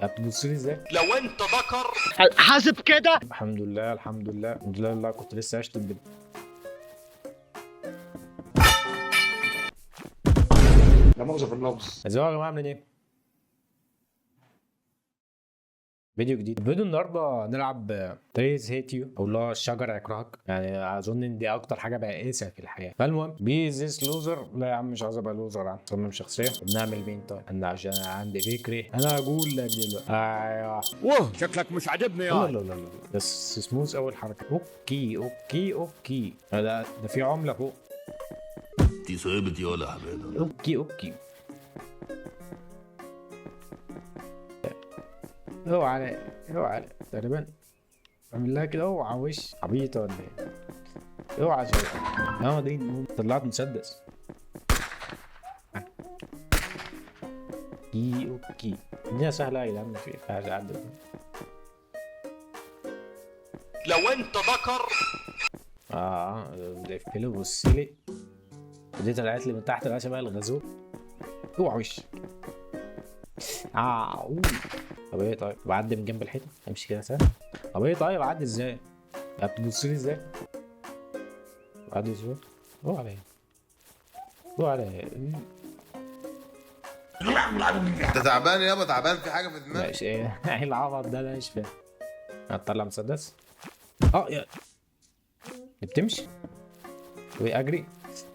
هتبص لي ازاي؟ لو انت ذكر. حاسب كده. الحمد لله الحمد لله الحمد لله. الله، كنت لسه هشتم بال. لا مؤاخذة في اللفظ. ازيكم يا جماعه، عاملين ايه؟ فيديو جديد. فيديو النهارده نلعب Trees Hate You، او اللي هو الشجر يكرهك. يعني اظن ان دي اكتر حاجة بائسه في الحياه. فالمهم be this loser. لا يا عم، مش عايز ابقى loser. عم صمم شخصيه. بنعمل مين؟ طيب انا عشان عندي فكري، انا اقول لك دلوقتي. ايوه. واه، شكلك مش عاجبني. لا. يا لا لا لا، بس سموث اول حركه. okay okay okay، ده في عمله فوق. دي صعبة يا ولا حماده. okay okay، اوعى على اوعى على تقريبا اعمل لها كده. اوعى وش عبيطه ولا ايه؟ اوعى شوية. اه دي طلعت مسدس. okay okay، الدنيا سهلة يا جدعان، مش فيهاش عدل. لو انت ذكر. اه لف بص لي، دي طلعت لي من تحت بقى شبه الغزو. اوعى وش. اه طب ايه؟ طيب بعدي من جنب الحيطه، امشي كده سهل. طب ايه؟ طيب اعدي ازاي؟ هتبص لي ازاي؟ اعدي ازاي؟ اوعى عليا اوعى عليا. انت تعبان يابا، تعبان، في حاجة في دماغك. ماشي، ايه ايه العبط ده؟ انا مش فاهم. هتطلع مسدس؟ اه يا دي بتمشي واجري.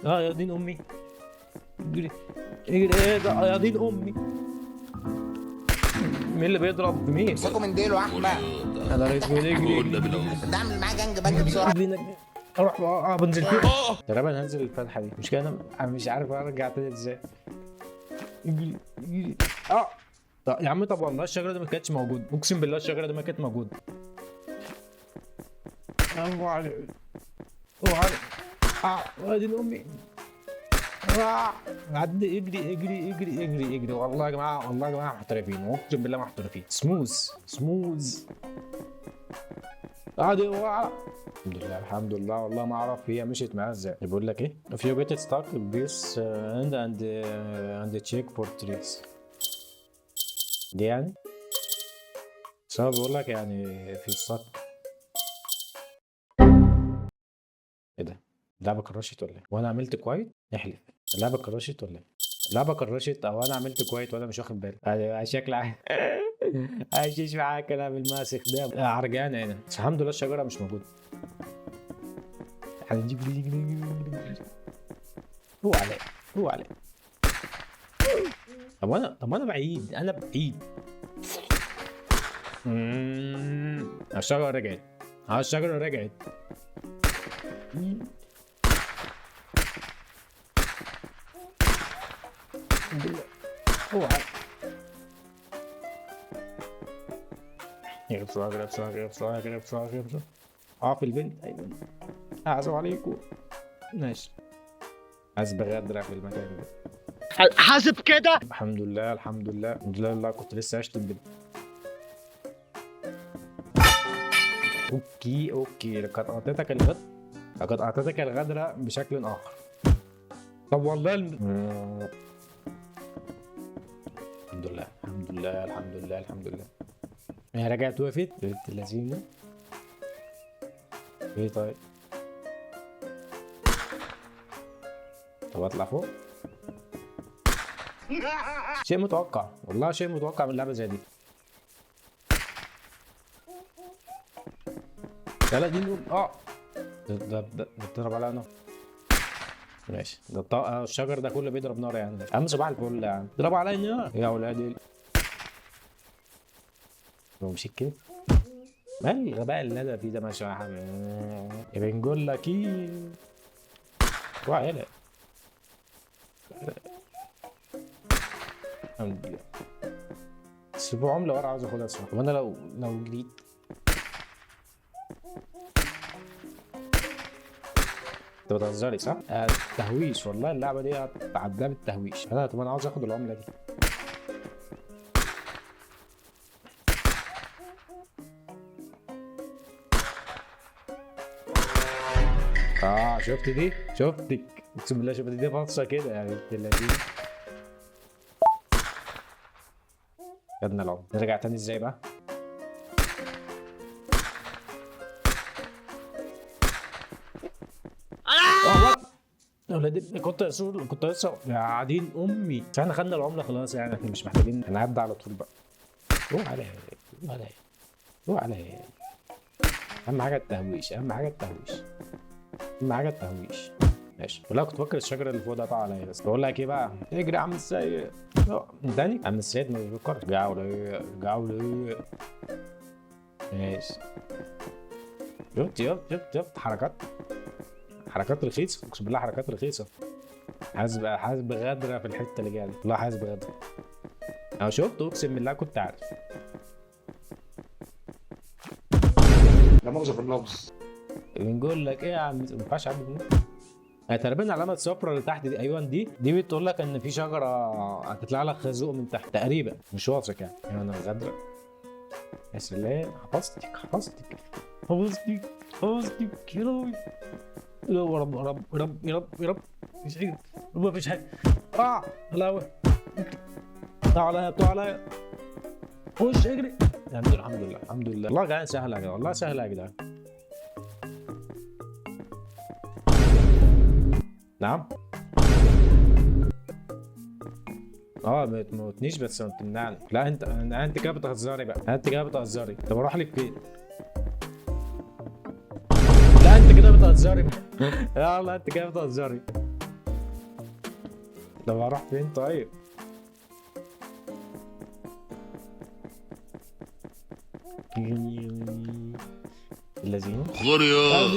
اه يا دين امي، اجري اجري. ايه ده؟ يا دين امي، مين اللي بيضرب مين؟ امسكوا من ديله يا احمد. انا رئيس اجري. قلنا بالعوز. ده اعمل معاه gangbang بسرعه. اجري اروح. اه بنزل فيه تقريبا. هنزل الفتحة دي. مش كده، انا مش عارف ارجع تاني ازاي. اجري اجري. اه طب يا عم، طب والله الشجرة دي ما كانتش موجودة، اقسم بالله الشجرة دي ما كانت موجودة. اوعى عليك اوعى عليك. اه وادي امي. آه. عدي اجري اجري اجري اجري اجري. والله يا جماعه، والله يا جماعة محترفين، اقسم بالله محترفين. smooth smooth. عادي اوعى. الحمد لله الحمد لله. والله ما اعرف هي مشيت معايا ازاي. بيقول لك ايه؟ if you get stuck press and check for trees. دي يعني بس انا بقول لك يعني في stuck. ايه ده؟ اللعبة كرشت ولا ايه؟ وانا عملت quit؟ احلف اللعبة كرشت ولا ايه؟ اللعبة كرشت او انا عملت quit وانا مش واخد بالي. يعني شكل عايش معاك انا بالماسخ ده عرجانه هنا. بس الحمد لله الشجرة مش موجودة. هو علي هو علي. طب انا بعيد، انا بعيد. الشجرة رجعت. الشجرة رجعت. اوعى اجري بسرعة اجري بسرعة اجري بسرعة اجري بسرعة اجري بسرعة. اه في البنت. ايوه اعزو عليكم. ماشي، عايز بغدرة في المكان ده. حاسب كده. الحمد لله الحمد لله الحمد لله. الله، كنت لسه هشتم بال. okay okay، لقد اعطيتك الغدر، لقد اعطيتك الغدرة بشكل اخر. طب والله الحمد لله الحمد لله الحمد لله الحمد لله. هي رجعت وقفت بنت اللذينه. ايه طيب؟ طب اطلع فوق. شيء متوقع والله، شيء متوقع من لعبه زي دي. لا لا دي نقول ده بتضرب عليها نار. ماشي، ده الشجر ده كله بيضرب نار يعني. يا عم صباح الفل يا عم، اضربوا عليا نار يا ولادي. هو مشيت كده؟ ما الغباء اللي انا فيه ده؟ ماشي يا حبيبي، يا بنقول لك ايه. اوعى يلا. الحمد لله. بس في عملة ورا عاوز اخدها الصراحة. طب انا لو جريت. انت بتهزري صح؟ تهويش والله. اللعبة دي هتعديها بالتهويش. طب انا عاوز اخد العملة دي. شفت دي؟ شفتك، اقسم بالله شفت دي فرصة كده يا بنت اللذينة. خدنا العملة. نرجع تاني ازاي بقى؟ يا ولاد كنت لسه قاعدين امي. بس احنا خدنا العملة خلاص يعني، احنا مش محتاجين، هنعدي على طول بقى. روح عليا روح عليا روح عليا. اهم حاجة التهويش، اهم حاجة التهويش، اهم حاجة التهويش. ماشي. والله كنت فاكر الشجرة اللي فوق ده قطع عليا، بس بقول لك ايه بقى، اجري يا عم السيد. تاني عم السيد ما بيفكرش. رجعوا ليه رجعوا ليه. ماشي. شفت شفت شفت شفت حركات، حركات رخيصة، اقسم بالله حركات رخيصة. حاسس بغدره في الحتة اللي جاية دي، والله حاسس بغدره. انا شفت اقسم بالله كنت عارف. لا مؤاخذة في اللفظ. بنقول لك ايه يا عم، ما ينفعش اعدي منه. تقريبا العلامة الصفراء اللي تحت دي، ايوه دي بتقول لك ان في شجرة هتطلع لك خازوق من تحت تقريبا، مش واثق يعني. ايوه انا الغدره. يا سلام، حفظتك حفظتك حفظتك حفظتك يا لهوي. لا يا رب يا رب يا رب يا رب يا رب، مفيش حاجة، مفيش حاجة. يا لهوي، طلع عليا طلع عليا، خش اجري. الحمد لله الحمد لله الحمد لله. والله يا جدعان سهلة يا جدعان، والله سهلة يا جدعان. نعم ما تموتنيش بس ما تمنعني. لا انت كده بتهزري بقى، انت كده بتهزري. طب اروح لك فين؟ لا انت كده بتهزري بقى. يا الله انت كده بتهزري. طب اروح فين طيب؟ اللذين خوريا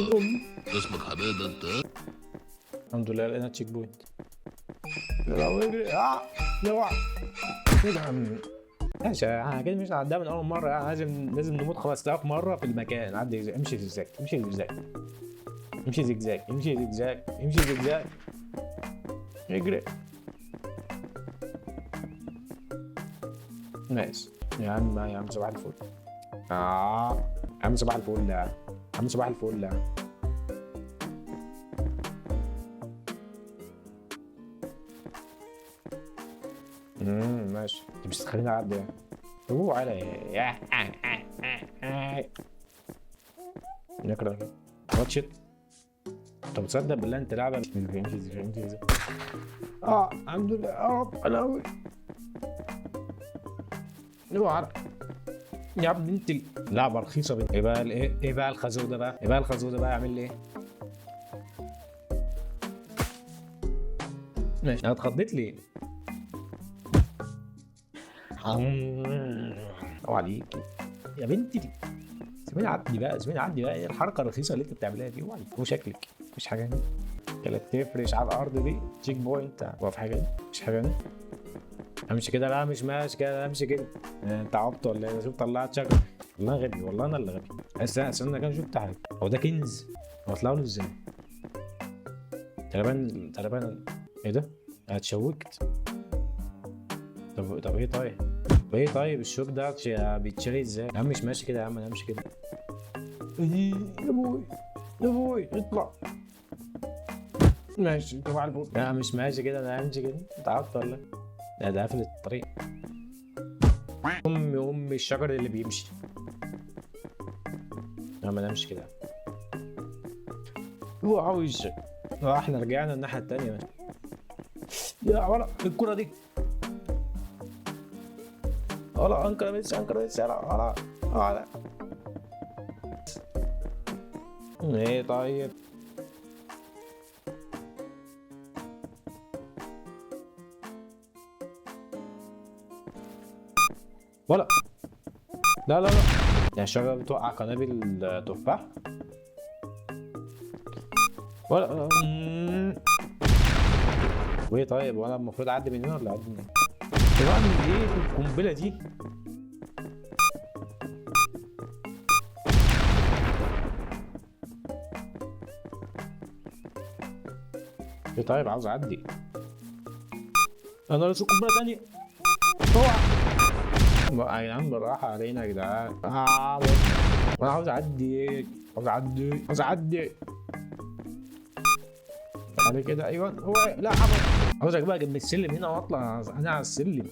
اسمك حمادة انت. الحمد لله لقينا checkpoint. يلا اجري. اوعى. ماشي احنا كده مش هنعديها من اول مرة يعني، لازم نموت 5000 مرة في المكان. عدي، امشي زجزاج، امشي زجزاج، امشي زجزاج، امشي زجزاج، امشي زجزاج، اجري. ماشي يا عم، يا عم صباح الفل. يا عم صباح الفل، يا عم صباح الفل. ماشي. انت مش هتخليني اعدي يعني. اوه على نكره واتش ات. طب تصدق بالله انت لعبه امشي ازاي، امشي ازاي. الحمد لله يا رب. انا اوعى يا ابني انت لعبه رخيصة بنت. ايه بقى ايه بقى الخازوق ده بقى؟ ايه بقى الخازوق ده بقى؟ يعمل لي ايه؟ ماشي. انا اتخضيت ليه؟ اوعى عليكي يا بنتي، سيبيني اعدي بقى، سيبيني اعدي بقى. ايه الحركة الرخيصة اللي انت بتعملها دي؟ اوعى وشكلك مفيش حاجة هنا. كانت تفرش على الارض دي checkpoint. هو في حاجة هنا؟ مفيش حاجة هنا. امشي كده؟ لا مش ماشي كده، امشي كده. انت عبط ولا ايه؟ شوف طلعت شجرة. والله غبي، والله انا اللي غبي. استنى كده شفت حاجة. هو ده كنز؟ هو طلعوا له ازاي؟ تقريبا تقريبا ايه ده؟ انا اتشوكت. طب ايه طيب؟ طب ايه طيب الشوك ده بيتشري ازاي؟ يا عم مش ماشي كده يا عم، انا امشي كده. يا ابوي يا ابوي اطلع. ماشي طبعا الفل. لا مش ماشي كده، انا همشي كده. انت عبط ولا؟ لا ده قفل الطريق. امي الشجر اللي بيمشي. لا ما نمشي كده. اوعى وشك. احنا رجعنا الناحية التانية. يا ولا الكرة دي. ولا انكر ميسي، انكر ميسي. ولا ولا ولا ايه طيب؟ ولا لا لا لا. يا شباب بتوقع قنابل تفاح. ولا وايه طيب؟ وانا المفروض اعدي من هنا ولا اعدي من هنا؟ طب اعمل ايه في القنبلة دي؟ ايه طيب؟ عاوز اعدي انا. لسه قنبلة تانية. اوعى يا جدعان، بالراحة علينا يا جدعان. وانا عاوز اعدي، عاوز اعدي، عاوز اعدي على كده. ايوه هو لا عاوز اجيبها جنب السلم هنا واطلع انا على السلم.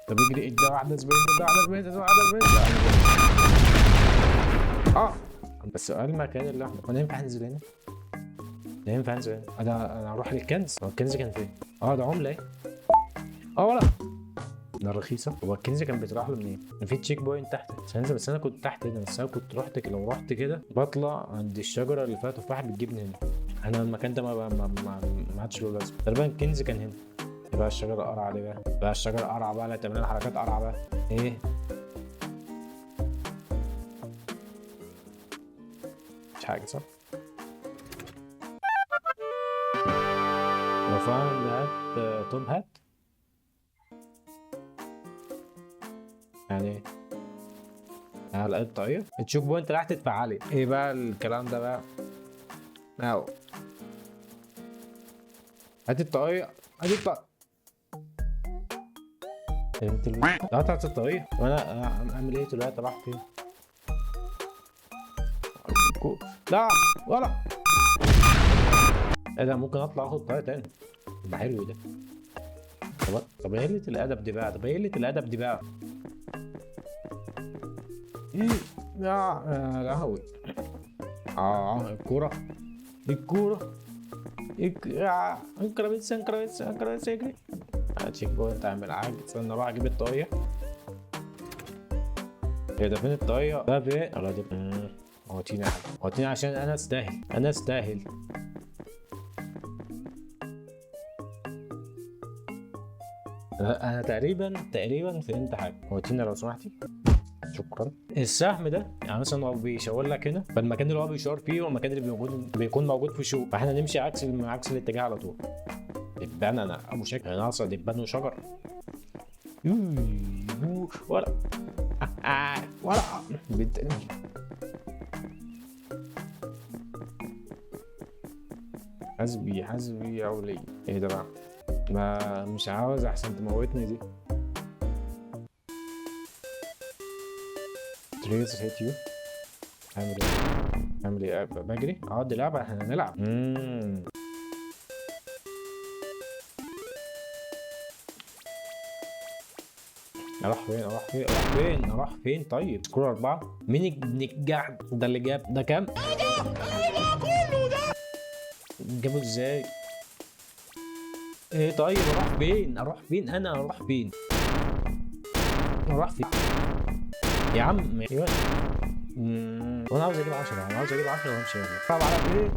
طب اجري، ادي واحدة sprint، ادي واحدة sprint، ادي واحدة sprint. بس سؤال، المكان اللي احنا انا ينفع انزل هنا؟ ده ينفع انزل هنا؟ انا اروح للكنز. هو الكنز كان فين؟ ده عمله ايه؟ ولا ده رخيصة. هو الكنز كان بيطرح له منين؟ كان في checkpoint تحت بس هنزل. بس انا كنت تحت هنا، بس انا كنت رحت كده، لو رحت كده بطلع عند الشجرة اللي فيها تفاح بتجيبني هنا. انا المكان ده ما عادش له لازمه. تقريبا الكنز كان هنا. بقى الشجرة قرعه دي بقى الشجرة قرعه بقى، لا تعمل لنا حركات قرعه بقى. ايه؟ مش حاجة صح؟ لو found hat top hat يعني ايه؟ على الطاقية ال checkpoint راح تتفعلي. ايه بقى الكلام ده بقى؟ اهو هات الطاقية، هات الطاقية. انت قطعت الطاقية وانا اعمل ايه دلوقتي؟ راح فين؟ لا ولا ايه ده؟ ممكن اطلع اخد طاقية تاني. ده حلو ده. طب ايه قلة الادب دي بقى؟ طب ايه قلة الادب دي بقى؟ ايه يا لهوي. الكورة الكورة انكر بس انكر بس انكر بس اجري. checkpoint اعمل عاج. استنى اروح اجيب الطاقية. ايه ده؟ فين الطاقية؟ ده فين؟ الله دي موتيني يا حاج، موتيني عشان انا استاهل، انا استاهل. انا تقريبا فهمت حاجة. موتينا لو سمحتي، شكرا. السهم ده يعني مثلا هو بيشاور لك هنا، فالمكان اللي هو بيشاور فيه هو المكان اللي بيكون موجود في شو، فاحنا نمشي عكس الاتجاه على طول. دبان انا ابو شكل، انا اصلا دبان وشجر. ولا ولا حسبي حسبي يا ولي. ايه ده بقى؟ ما مش عاوز احسن تموتني دي. Trees hate you. اعمل ايه؟ اعمل ايه؟ بجري؟ دي لعبة، احنا هنلعب. اروح فين؟ اروح فين؟ اروح فين؟ اروح فين؟ طيب score 4. مين ابن الجحد ده اللي جاب ده؟ كام؟ ايه ده؟ جابه ازاي؟ ايه طيب اروح فين؟ اروح فين؟ انا اروح فين؟ اروح فين؟ يا عم ايوه. وانا عاوز اجيب 10، انا عاوز اجيب 10 وامشي. طب على فين؟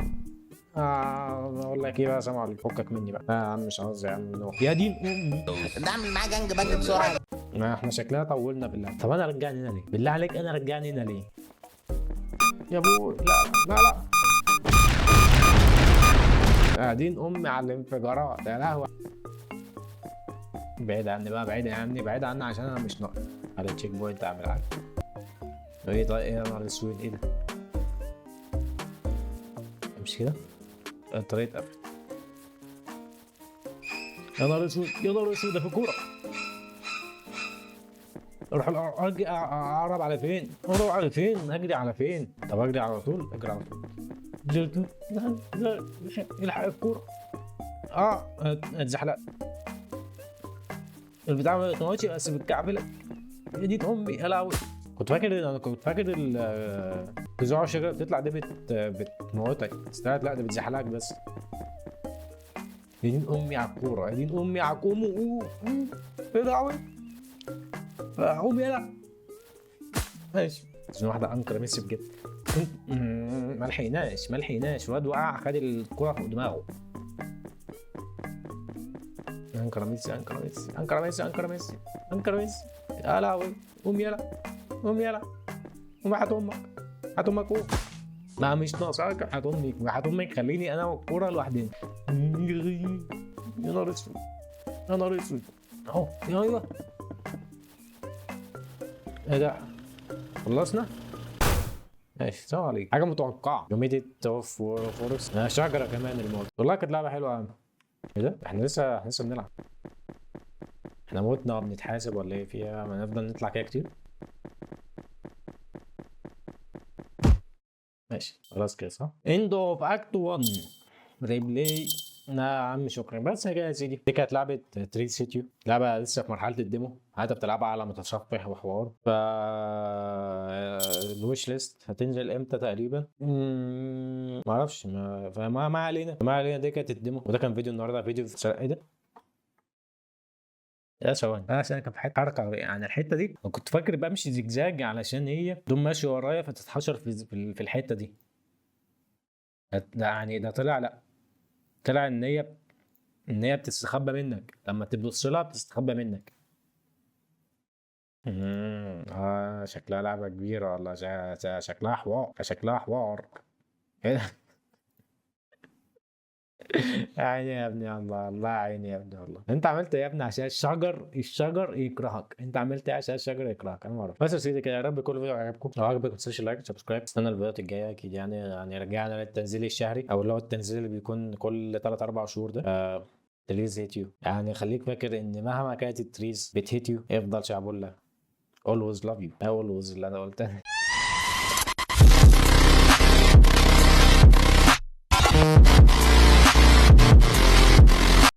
اقول لك ايه بقى؟ سلام عليكم، فكك مني بقى. يا عم مش عاوز يا عم نوح. يا دين امي. ده اعمل معاه gangbang بسرعة. ما احنا شكلنا طولنا بالله. طب انا رجعني هنا ليه؟ بالله عليك انا رجعني هنا ليه؟ يا ابوي لا لا لا. قاعدين امي على الانفجارات يا لهوي. بعيد عني بقى، بعيد عني، بعيد عني عشان انا مش ناقص. على checkpoint اعمل حاجة. ايه طيب؟ ايه يا نهار اسود؟ ايه ده؟ امشي كده. الطريق اتقفل. يا نهار اسود، يا نهار اسود، ده في كورة. اروح اقرب على فين؟ اقرب على فين؟ اجري على فين؟ طب اجري على طول، اجري على طول. لا الحق الكورة. اتزحلقت. البتاع ما بتموتش بس بتكعبلك. يا دي امي يا لهوي. كنت فاكر جذوع الشجرة بتطلع دي بتموتك، بس لا ده بتزحلقك بس. يا دين امي على الكورة، يا دين امي على الكورة. ايه ده؟ قوم يلا. ماشي. عشان واحدة انكر ميسي بجد. ما لحقناش، ما لحقناش. الواد وقع خد الكورة فوق دماغه. انكر ميسي، انكر ميسي، انكر ميسي، انكر ميسي، انكر ميسي. يا لهوي. قوم يلا، قوم يلا، قوم. هات امك، هات امك، قوم. ما مش ناقصاك. هات امك، هات امك. خليني انا والكوره لوحدنا. يا نهار اسود، يا نهار اسود. اهو ايوه. ايه ده؟ خلصنا؟ ماشي، سلام عليكم. حاجة متوقعة. You made it off forest. شجرة كمان الموت. والله كانت لعبة حلوة يا عم. ايه ده؟ احنا لسه بنلعب. احنا متنا وبنتحاسب ولا ايه فيها؟ ما نفضل نطلع كده كتير. ماشي خلاص كده صح؟ End of Act 1. Replay. لا يا عم شكرا. بس كده يا سيدي، دي كانت لعبه Trees Hate You، لعبه لسه في مرحلة ال demo، حتى بتلعبها على متصفح وحوار. ف ال wish list هتنزل امتى تقريبا؟ ما اعرفش. ما فما ما علينا، ما علينا. دي كانت ال demo وده كان فيديو النهارده. فيديو ايه ده؟ لا ثواني، انا عشان كان في حتة حركة يعني الحتة دي كنت فاكر بمشي زجزاج علشان هي تقوم ماشي ورايا فتتحشر في الحتة دي. ده يعني ده طلع، لا طلع ان هي بتستخبى منك لما تبص لها، بتستخبى منك. شكلها لعبه كبيرة والله، شكلها حوار، شكلها حوار. يا عيني يا ابني، الله الله، عيني يا ابني والله. انت عملت ايه يا ابني عشان الشجر يكرهك؟ انت عملت ايه عشان الشجر يكرهك؟ انا ما اعرف. بس يا سيدي كده، يا رب كل فيديو عجبكم. لو عجبك ما تنساش like، subscribe، استنى الفيديوهات الجاية اكيد. يعني رجعنا للتنزيل الشهري او اللي هو التنزيل اللي بيكون كل 3 4 شهور ده. Trees hate you، يعني خليك فاكر ان مهما كانت ال trees بت hate you، افضل شعبولة، always love you، always اللي انا قلتها.